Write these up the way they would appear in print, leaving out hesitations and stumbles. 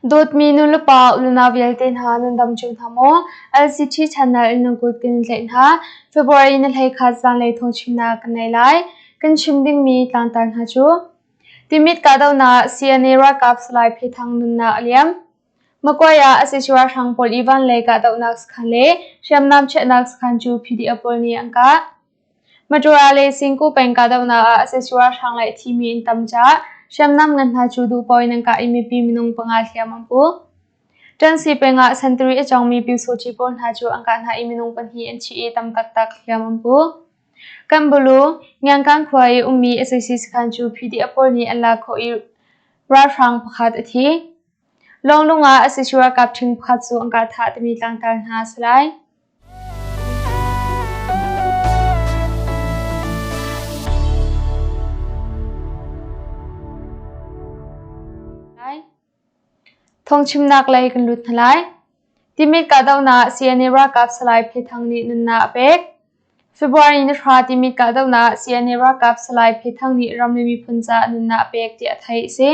Dawtmi nulepa unau vialte hna nan dam cio hna maw? LCT channel in nan kut kan in tlaih hna. February ni 13 zanlei thawngchimnak kan nei lai. Kan chim dingmi tlangtar hna cu Timit kahdohnak CNA ralkap Salai Phe Thang nunnak a liam. Makuai ah sac ralhrang pawl i vanlei kahdohnak sakhan le hriamnam chiahnak sakhan cu PDF pawl nih an kah. Matura le Singku peng kahdohnak ah sac ralhrang le a thimi an tam caah hriamnam ngan hna cu duhpaoh in an kah i mipi minung panga hliam an pu. Ṭansi peng ah sentari a cawngmi Pyusawṭi pawl hna cu an kah hna i minung pahnih an thi i tam taktak hliam an pu. Kanbulu, Ngiangkang khua i ummi sac sakhan cu PDF pawl nih an lak khawh i ralhrang pakhat a thi. Lawnglung ah sac ralkap ṭhing pakhat cu an kah thah timi tlangtar hna a si lai. Thawngchimnak lei kan lut hna lai. Timit kahdohnak CNA ralkap Salai Phe Thang nih nunnak a pek. February ni hra Timit kahdohnak CNA ralkap Salai Phe Thang nih ram le miphun caah nunnak a pek tiah theih a si.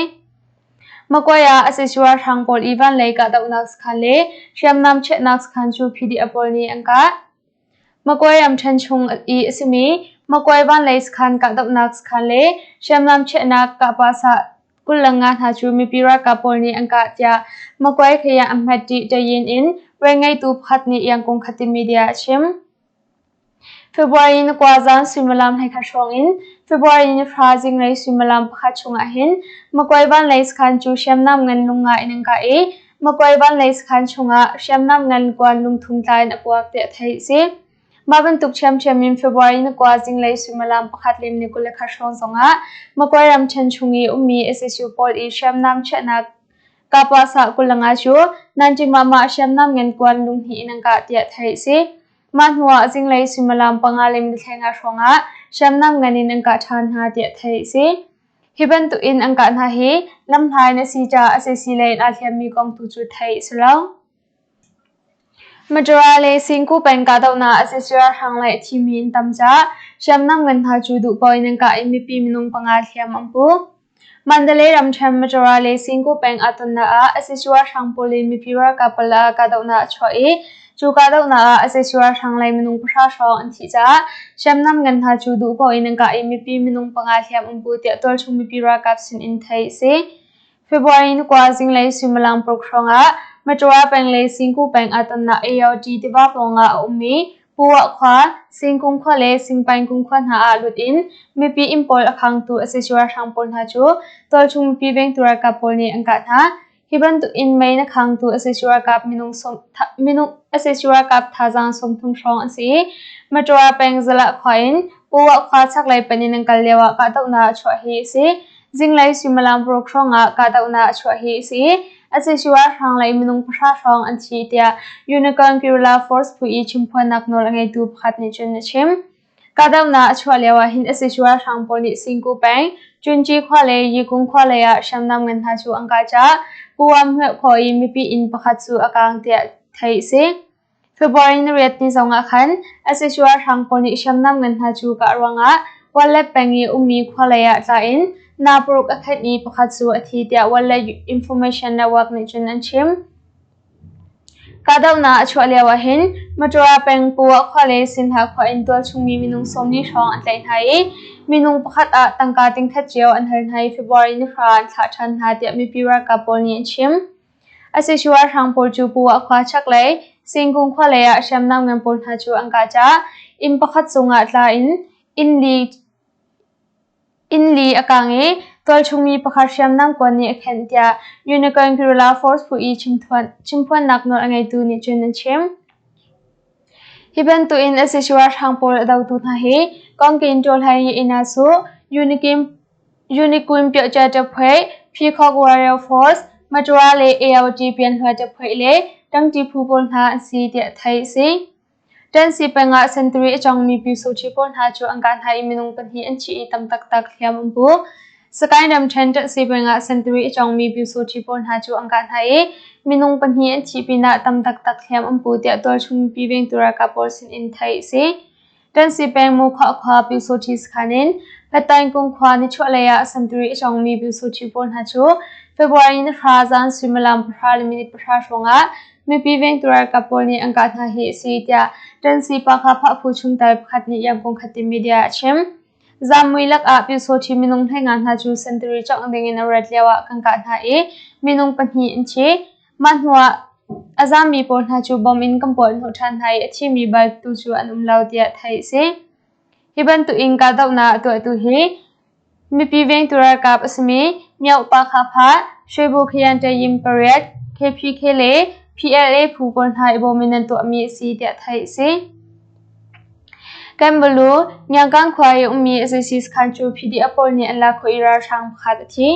Makuai ah sac ralhrang pawl i vanlei kahdohnak sakhan le hriamnam chiahnak sakhan cu PDF pawl nih an kah. Makuai ramṭhen chung i a simi Makuai vanlei sakhan kahdohnak sakhan le hriamnam chiahnak kahpahsah 25 hna cu mipi ralkap pawl nih an kah tiah Makuai Khayan Ahmad Ṭih Tayin in rianngeitu pakhat nih Yangon Khatin Media a chim. February ni kua zan suimilam 11 hrawng in February ni hra zinglei suimilam pakhat chungah hin Makuai vanlei sakhan cu hriamnam ngan lunga in an kah i Makuai vanlei sakhan chungah hriamnam ngan kuan lungthum tla in a puak tiah theih a si. Mah bantuk ṭhiamṭhiam in February ni kua zinglei suimilam pakhat lem ni 21 hrawng zongah Makuai ramṭhen chung i ummi sac pawl i hriamnam chiahnak Kapahsah 25 cu Nanṭimah hriamnam ngan kuan lunghnih in an kah tiah theih a si. Mah hnuah zinglei suimilam panga le mitthlenga hrawngah hriamnam ngan in an kah ṭhan hna tiah theih a si. Hi bantuk in an kah hna hi lamhlai na si caah sac lei in aa hliammi kong tu cu theih a si lo. Matura le Singku peng kahdohnak sac ralhrang le a thimi an tam caah hriamnam ngan hna cu duhpaoh in an kah i mipi minung panga hliam an pu. Mandalay ramṭhen Matura le Singku peng aa tonnak ah sac ralhrang pawl le mipi ralkap pawl ah kahdohnak a chuah i cu kahdohnak ah sac ralhrang lei minung pahra hrawng an thih caah hriamnam ngan hna cu duhpaoh in an kah i mipi minung panga hliam an pu tiah tualchung mipi ralkap sinin theih a si. February ni kua zinglei suimilam paruk hrawngah Matura peng le Singku peng aa tonnak AOT tiva pawngah a ummi Puwah khua, Singkung khua le Singpaingkung khua hna ah lut in mipi inn pawl a khangtu sac ralhrang pawl hna cu tualchung mipi vengtu ralkap pawl nih an kah hna. Hi bantuk in mei na khangtu sac ralkap minung minung sac ralkap thazaang 30 hrawng an si i Matura peng Zalah khua in Puwah khua chaklei panh in an kal lio ah kahdohnak a chuah hi a si. Zinglei suimilam paruk hrawngah kahdohnak a chuah hi a si i sac ralhrang lei minung pahra hrawng an thi tiah Unicorn Guerrilla Force phu i chimphuannak nawl a ngeitu pakhat nih cun a chim. Kahdohnak a chuah lio ah hin sac ralhrang pawl nih Singku peng, Cunci khua le Yikung khua lei ah hriamnam ngan hna cu an kah caah Puam Hmuah khua i mipi inn pakhat cu a kaang tiah theih a si. February ni riat ni zongah khan sac ralhrang pawl nih hriamnam ngan hna cu kah ruangah Wallet peng i ummi khua lei ah tla in na paruk a khenh i pakhat cu a thi tiah Wallet Information Network nih cun an chim. Kahdohnak a chuah lio ahhin Matura peng Puah khua le Sinha khua in tualchungmi minung 40 hrawng an tlaih hna i minung pakhat ah tangka tingkhat cio an hal hna i February ni hra an thlah ṭhan hna tiah mipi ralkap pawl nih an chim. Sac ralhrang pawl cu Puah khua chaklei Singkung khua lei ah hriamnam ngan pawl hna cu an kah caah inn pakhat cungah tla in inn li a kang i tualchungmi pakhat hriamnam kuan nih a khenh tiah Unicorn Guerrilla Force phu i chimphuannak nawl a ngeitu nih cun an chim. Hi bantukin sac ralhrang pawl a dotu hna hi Kawngkin Ṭawlhai Inn Su, Uniqueen Piahcia Ṭaphuai, Peacock Warrior Force, Matura le AOT Pianhluai Ṭaphuai le ṭangṭi phu pawl hna an si tiah theih a si. Ṭansi peng ah sentari a cawngmi Pyusawṭhi pawl hna cu an kah hna i minung pahnih an thi i tam taktak hliam an pu. Sagaing ramṭhen Ṭansi peng ah sentari a cawngmi Pyusawṭhi pawl hna cu an kah hna i minung pahnih an thih pinah tam taktak hliam an pu tiah tualchung mipi vengtu ralkap pawl sinin theih a si. Ṭansi peng Mukhah khua Pyusawṭhi sakhan in Pattainkung khua nichuahlei ah sentari a cawngmi Pyusawhti pawl hna cu February ni hra zan suimilam pahra le minute pahra hrawngah mipi vengtu ralkap pawl nih an kah hna hi a si tiah Ṭansi Pakha Phah Phu chungtel pakhat nih Yangon Khatin media a chim. Zammui lakah Pyusawhti minung 15 hna cu sentari cawngh dingin a rat lioah kan kah hna i minung pahnih an thi. Mah hnuah a zaammi pawl hna cu bom in kan puah hnawh ṭhan hna i a thimi bal tu cu an um lo tiah theih a si. Hi bantuk in kahdohnak a tuahtu hi mipi vengtu ralkap a simi Myoh Pa Kha Pha, Shwebo Khayan Tayim pariat, KPK le PLA phu pawl hna i bawm in an tuahmi a si tiah theih a si. Kanbalu, Ngiangkang khua i ummi sac sakhan cu PDF pawl nih an lak khawh i ralhrang pakhat a thi.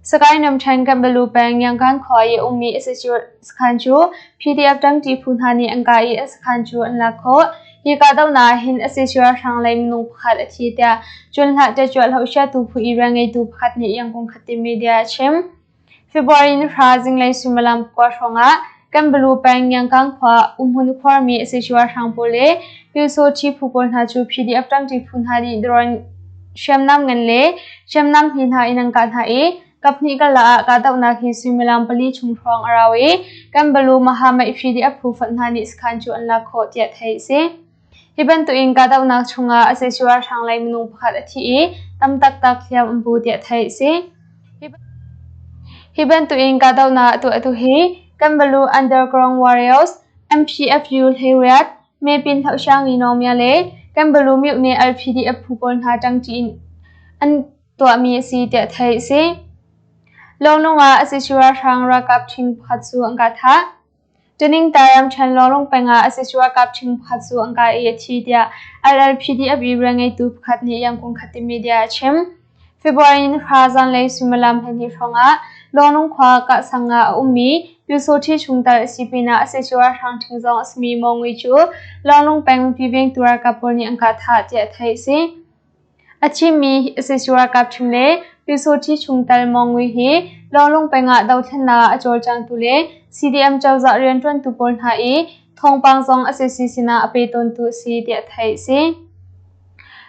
Sagaing ramṭhen Kanbalu peng Ngiangkang khua i a ummi sac sakhan cu PDF ṭangṭi phu hna nih an kah i an sakhan cu an lak khawh. Hi kahdohnak ah hin sac ralhrang lei minung pakhat a thi tiah Cunhlah Ṭacuah Hlohsiatu phu i rianngeitu pakhat nih Yangon Khatin media a chim. February ni hra zinglei suimilam pakua hrawngah Kanbalu peng Ngiangkang khua umhmun khuarmi sac ralhrang pawl le Pyusawṭhi phu pawl hna cu PDF ṭangṭi phu hna nih drone hriamnam ngan le hriamnam hme hna in an kah hna i kaphnih karlak ah kahdohnak hi suimilam pali chung hrawng a rau i Kanbalu Mahamaih PDF phu fonh hna nih sakhan cu an lak khawh tiah theih a si. Hi bantukin kahdohnak chungah a sac ralhrang lei minung pakhat a thi i tam taktak hliam an pu tiah theih a si. Hi bantukin kahdohnak a tuahtu hi Kanbalu Underground Warriors, MPFU hleiriat, Mepin Hlohsiang Ninomia le Kanbalu Myone LPDF phu pawl hna ṭangṭi in an tuahmi a si tiah theih a si. Lawnglung ah sac ralhrang ralkap ṭhing pakhat cu an kah thah. Ṭiningtar ramṭhen Lawlung peng ah sac ralkap ṭhing pakhat cu an kah i a thi tiah LLPDF i rianngeitu pakhat nih Yangon Khatin media a chim. February ni hra zanlei suimilam 12 hrawngah Lawnglung khua kahsang ah a ummi Pyusawṭhi chungtel a si pinah sac ralhrang ṭhing zong a simi Maw Ngui cu Lawnglung peng mipi vengtu ralkap pawl nih an kah thah tiah theih a si. A thimi sac ralkap ṭhing le Pyusawṭhi chungtel Maw Ngui hi Lawnglung peng ah dothlennak ah a cawlcangtu le CDM cozah rianṭuantu pawl hna i thawngpang zong sac sinah a pe tawntu a si tiah theih a si.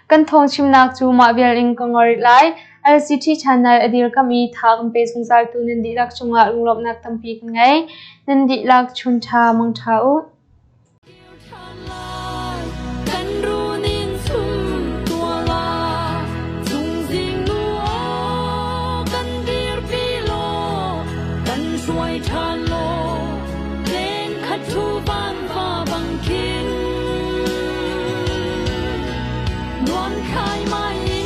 Kan thawngchimnak cu mah vial in ka ngor rih lai. LCT channel a dirkamh i tha kan pe zungzaltu nan dihlak cungah lunglawmhnak tampi kan ngei. Nan dihlak chun ṭha mang ṭha u. Nuam khai mai.